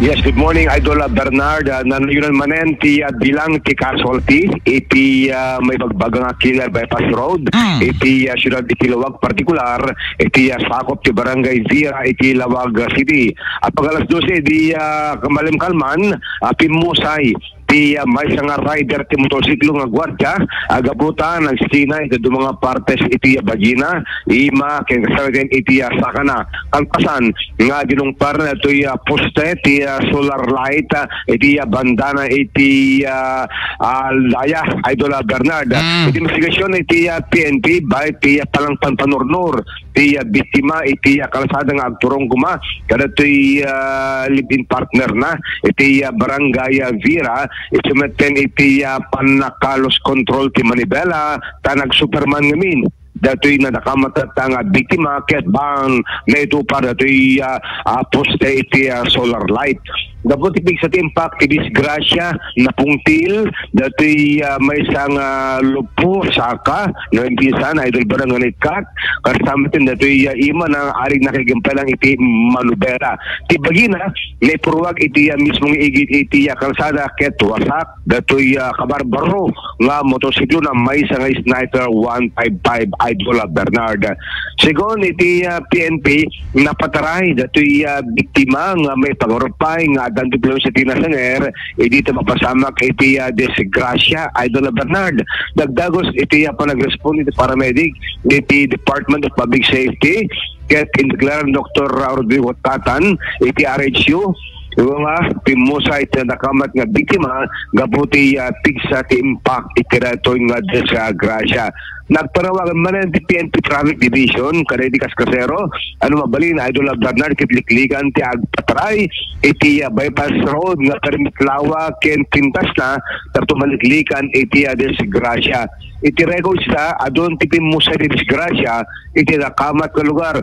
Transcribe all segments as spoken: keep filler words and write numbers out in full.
Yes, good morning, Idol, ah, Bernard. Ah, nanayunan manen ti, ah, bilang ti casualty iti, ah, maibagbaga nga Killer Bypass Road, Mm. iti, ah, siyudad iti Laoag, partikular iti, ah, sakop ti Barangay Vira iti Laoag, ah, City. Apag alas dose di, ah, kamalimkalman, ah, pimmusay ti, ah, maysa nga rider ti motorsiklo nga guardia, ah, gapu ta nagsina iti adu nga partes iti, ah, bagina, ima, ken kasaragyan iti, ah, sakana. Kalpasan nga dinungparna datoy, ah, poste ti, ah, solar light, ah, iti, ah, bandana iti, ah, ah, daya, Idol, ah, Bernard. Mm. Iti investigasyon iti, ah, P N P, baet ti, ah, panangpanpanurnur ti, ah, biktima iti, ah, kalsada nga agturong koma kadatoy, ah, live-in partner na iti, ah, Barangay, ah, Vira, isu metten iti, ah, pannaka-loose control ti manibela ta nag-Superman ngamin datoy nadakamat nga biktima ket bang naitupar datoy, ah, ah, poste iti, ah, solar light. Gapu ti pigsa ti impact ti disgrasya, napungtil datoy, ah, maysa nga luppo, saka, no, impinsan, Idol Bernard, nga naikkat, kasama metten datoy, ah, ima nga arig nakigimpay lang iti manubela. Ti bagina, naipurwag iti, ah, mismong igid iti, ah, kalsada ket wasak datoy, ah, kabarbaro nga motorsiklo na maysa nga Sniper one five five, Idol, ah, Bernard. Segun iti, ah, P N P, napataray datoy, ah, biktima nga maipangarupay nga addan ti problema sa tinasanger, idi ta mapasamak iti, ah, disgrasya, Idol, ah, Bernard. Dagdagos iti, ah, panagrespond iti paramedic iti Department of Public Safety, ket indeklara ni Doktor Rodrigo Tatan iti R H U nga pimmusay ti nadakamat nga biktima gapu ti, ah, pigsa ti impact iti daytoy nga disgrasya. Nagpanawagan manen ti P N P Traffic Division kadagiti kaskasero, ano, mabalin, Idol, ah, Bernard, ket liklikan ti agpataray iti, ah, bypass road nga permit lawa ken pintasna, tapno maliklikan iti, ah, disgrasya. Iti records ta, adun ti pimmusay ti disgrasya iti nadakamat nga lugar.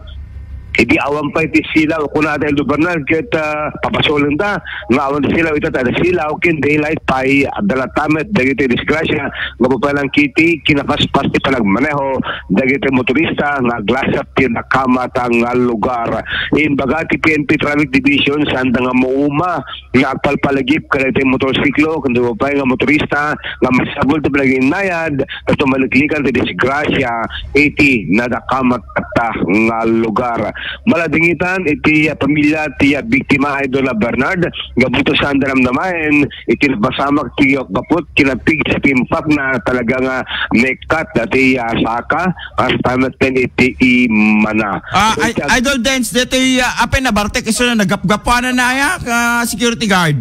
Idi awan pay ti silaw, kuna ta, Idol Bernard, ket, ah, papasulenda nga awan ti silaw, ita ta silaw, ken daylight pay, adda latta met dagiti disgrasya, nga papanangkiti, kinapaspas ti panagmaneho dagiti motorista nga aglasat ti nadakamat nga lugar. Imbaga ti P N P Traffic Division, saan da nga mauma nga agpalpalagip kadagiti motorsiklo, ken dagiti pay nga motorista nga masapul ti panag-iinnayad, tapno maliklikan ti disgrasya iti nadakamat nga lugar. Maladingitan iti, ah, pamilya ti, ah, biktima, Idol, ah, Bernard, gapu ta saan da namnamaen iti napasamak ti gaput kinapigsa ti impact na talaga nga naikkat dati, ah, saka, hasta metten iti imana. Ah, Ay, I-, Idol Dens, ditoy, ah, apay nabartek isu na nagapgapuanan na aya, ka security guard?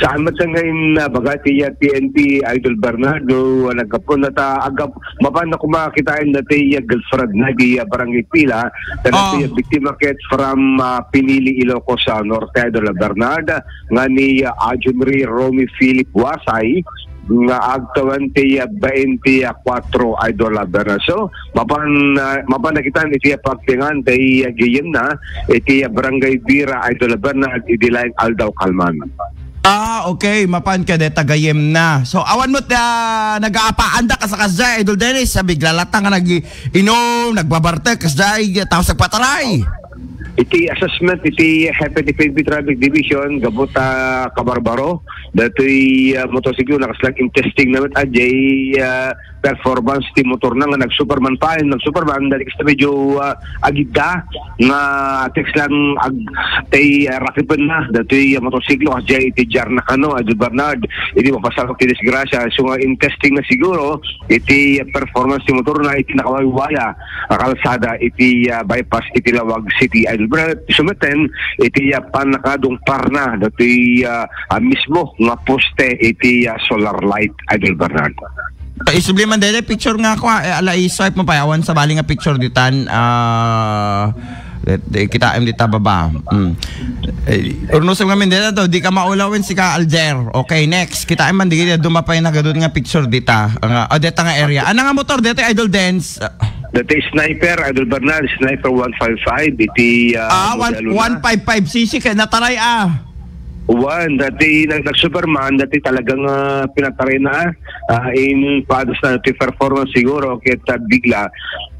Saan met nga in, ah, baga ti, ah, P N P, Idol Bernardo, ah, naggapu na ta, agap-, mapan na kumakitaen dati, ah, girlfriend na di, ah, Barangay Pila, kada Ah. ti, ah, biktima ket from, ah, Pinili, Ilocos, ah, Norte, Idol Bernard, nga ni, ah, Ajumri Romy Philip Wasay, nga agtawan ti, ah, bainte a kuatro, Idol, ah, Bernard. So, mapan, ah, mapan nakitaan iti, ah, pagtingan ti, ah, gayem na, iti, ah, Barangay Bira, Idol, ah, Bernard, idi laeng aldaw kalman. Ah, okay. Mapan ka deta gayem na. So, awan met, ah, nagaapaanda kasakasdiay, Idol Dennis. Sa bigla latta nga nag-inom, nagbabartek, kasdiay, tapos nagpataray. Iti assessment iti Hepe ti P N P Traffic Division, gapu ta kabarbaro, datoy, ah, motorsiklo, nakaslang intesting na met, ajay, ah, performance ti motor na nga nag-Superman pa, nag-Superman, dati kasta medyo, ah, agidda, nga text lang ag-, tay, ah, rakipen na, datoy, ah, motorsiklo, ajay iti Jarna kano, Idol Bernard, iti mapasamak ti disgrasya, so nga intesting na siguro, iti performance ti motor na, iti nakawayawaya, a kalsada iti, ah, bypass iti Laoag City, Idol Bernard. Isu metten iti, ah, pannakadungparna datoy, ah, ah, mismo nga poste iti, ah, solar light, Idol Bernard. Isubli man dede picture nga kua, eh, ala, i-swipe mo pa, awan sabali nga picture ditan, ah, di, di, kitaem dita baba. Mm. Eh, urnosem ngamin deta to, di ka maulawen sika, Alder. Okay, next. Kitaem man didi, dumapay na gadud nga picture dita. Nga, ah, deta nga area. Ana nga motor deta, Idol Dens? Dati Sniper, Idol Bernal, Sniper one five five, iti, ah, Ah, one, modelo na. One five five C C kay nataray, ah. Wen, dati nag-, nag-Superman, dati talagang, ah, pinatarayna, ah, in padas na ti performance siguro, ket, ah, bigla,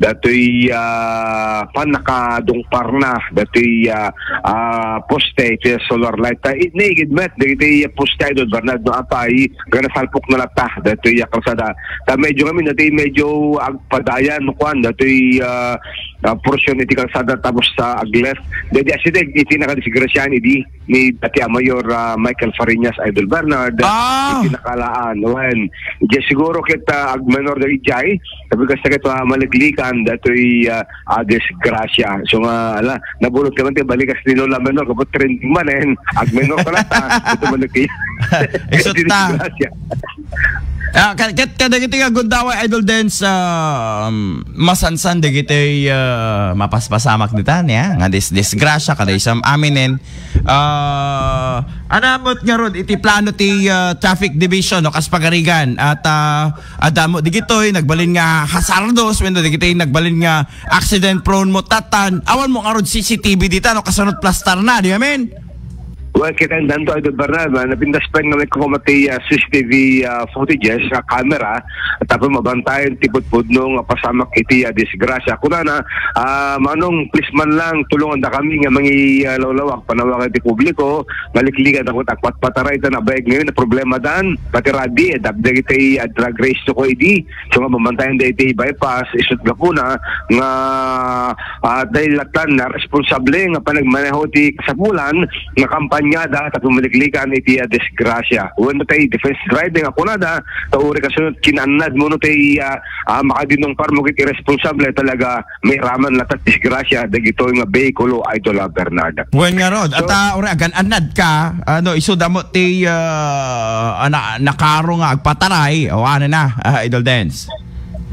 datoy, ah, pan nakadungparna, datoy, ah, ah, poste, ti solar light. Ta, it, naigid met, dagiti poste, Idol Bernard, no, apay, gana salpok na latta, datoy, ah, kalsada. Ta, medyo kami, dati medyo agpadayan, kuan, datoy, ah, ah, porsyon iti kalsada, tapos sa ag-left. Dati, asideg, iti nakadisgrasyan, idi, ni dati a Mayor, ah, Michael Fariñas, Idol Bernard, ah, iti nakalaan. Wen, iti siguro ket, ah, agmenor dagiti, sabi kasta ket, ah, maliklikan datoy, ah, ah, disgrasya. So nga, ala, nabulot ka man ti balikas ni Lola Menor, kapag trending man, eh, agmenor ka lang, ta, ito maliklikan. Isut ta. Disgrasya. Ah, ka-, ket kadagiti nga gundaway, Idol Dens, ah, um, masansan dagiti, ah, mapaspasamak dita, niya, nga dis-, disgrasya, kada isam aminen. Ah, anamot nga rod, iti plano ti, ah, traffic division, no, kas pagarigan, at, ah, adamo digitoy, nagbalin nga hazardos, wenno digitoy, nagbalin nga accident prone mo tatan, awan mo nga rod C C T V dita, no, kasanot plastar na, di amin? Well, kita danto, Idol Bernard, ah, napintas pa nga may kukumati, ah, C C T V, ah, footages, ah, camera, tapos mabantayan ti pudpudno nga pasamak iti, ah, disgrasya. Kunana, ah, Manong, please man lang, tulungan da kami nga mangi, ah, lawlawak, panawagan ti publiko, maliklikan ako, agpatpataray, ta nabayag ngayon, na problema dan, pati rabi, eh, dagdag iti, ah, drag race to ko idi, so nga, mabantayan da iti bypass, isut gapuna, nga, ah, dahil latan na responsable nga panagmaneho ti kasapulan, nga kampanyada, ta pumaliklikan iti, ah, disgrasya. Wen, tay defense driving, ako na da, ta uri kasunod kinannad mo no tay, ah, ah, makadinungpar mo kit irresponsable talaga, may raman latat disgrasya, dagito nga behikulo, Idol, ah, Bernard. Wen nga rod, So, at, ah, uri agan annad ka, ano, isu damo ti, ah, ana-, nakaro nga agpataray, o ano na, ah, Idol Dens?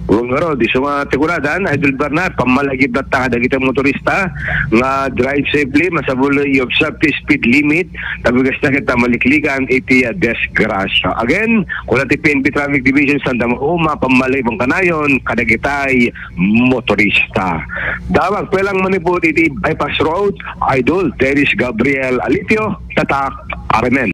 Wen nga rod, isu nga ti kunadan, Idol Bernard, pammalagip latta dagiti motorista nga drive safely, masapul i-observe ti speed limit, tabigas na kita maliklikan iti, ah, disgrasya. Again, kuna ti P N P Traffic Division Santa Mauma, pammalagip kanayon, kadagitay motorista. Damag pelang manipud iti bypass road, Idol Dennis Gabriel Alitio, Tatak, Arimen.